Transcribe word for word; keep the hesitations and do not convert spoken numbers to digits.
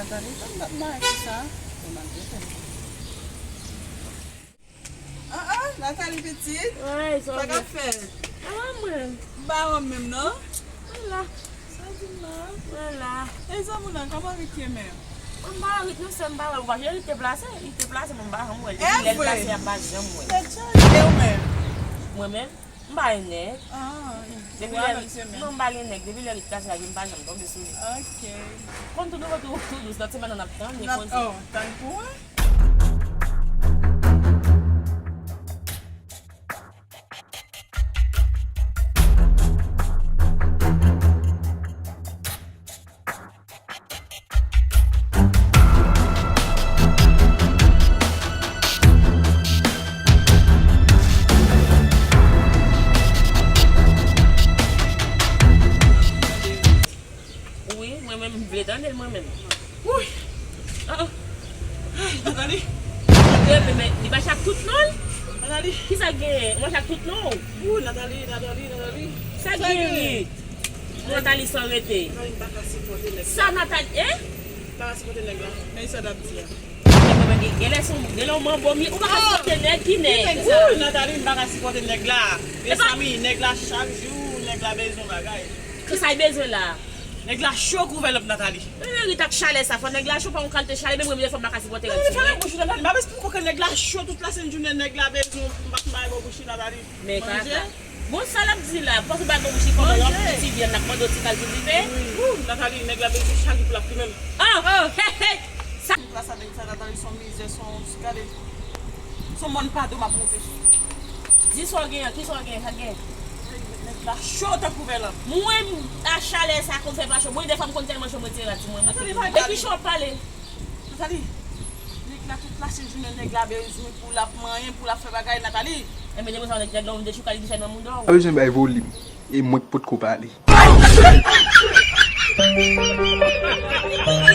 Nathalie, tann dat mare konsa. Ou maltrete m. Ah, ah, Nathalie pitit. Wi, sa k ap fèt? Sa va mwen? M pa wè w menm non. Mwen la. Sa di m la? Mwen la. E zanmi w lan, kòman Rick ye menm? Mwen m pa wè Rick non, sè m pa wè l. Ou pa wè li te plase? Li te plase, mwen m pa janm wè l. Depi lè l plase a, m pa janm wè l. Tèt chaje. E ou menm? Mwen menm? M pa gen nèg. Ah, depi lè, non, m pa gen nèg. Depi lè Rick plase la, m pa janm tonbe sou li. Ok. Konn tou nouvo, tou, tou dous, nan ti manan n ap tann, men konn. Oh, tann pou mwen. Wi, mwen menm, m vle tande l mwen menm. Wi. Ah, ah. Ay, Nathalie. Li mache ak tout non l? Nathalie. Kisa k genyen? Ou mache ak tout non w? Wi, Nathalie, Nathalie, Nathalie. Sa k genyen? Nathalie san rete. Nathalie, m pa ka sipòte nèg la. Sa Nathalie, hein? M pa ka sipòte nèg la. Men sa l ap di a. Genlè se yon, genlè yon manbo m ye. Ou pa ka sipòte nèg, ki nèg? Wouy, Nathalie, m pa ka sipòte nèg la. Mezanmi, nèg la chak jou, nèg la bezwen bagay. Kisa l bezwen la? Nèg la cho kou vèlòp, Nathalie. Men Rick ak chalè sa, fò nèg la cho, pa yon kalite chalè, menm mwen menm dèfwa m pa ka sipòte rad sou mwen. Nathalie, pa bezwen fè bouch, Nathalie. M pa bezwen pou kòkè nèg la cho tout la sent jounen, nèg la bezwen, m pa ka bay bò bouch, Nathalie. Men kaka. Bon, sa l ap di la, fòk ou bay bò bouch li kòman l ap fè ti vyann, l ap mande w ti kalite dife. Wi. Wou, Nathalie, nèg la bezwen chak jou pou l ap li menm. Ah, oh, hey, hey. Sa. Tout la sa nèg sa, Nathalie, se yon mizè, se yon, gade. Se yon mòn pado m ap monte sou. Di sa w gen an, ki sa w gen, sa k gen? Nèg la cho tankou vèlòp. Mwen, a chalè sa konn fè pa cho. Mwen, dèfwa m konn tèlman cho, mwen tire rad sou mwen, mwen tire. E ki cho w ap pale? Nathalie, nèg la tout la se jounen nèg la bezwen pou l ap manyen, pou l ap fè bagay, Nathalie. Enben, depi sa, nèg la yon dechouka li ki fè nan mouda w. Pa bezwen bay volim, e mwen k potko pale.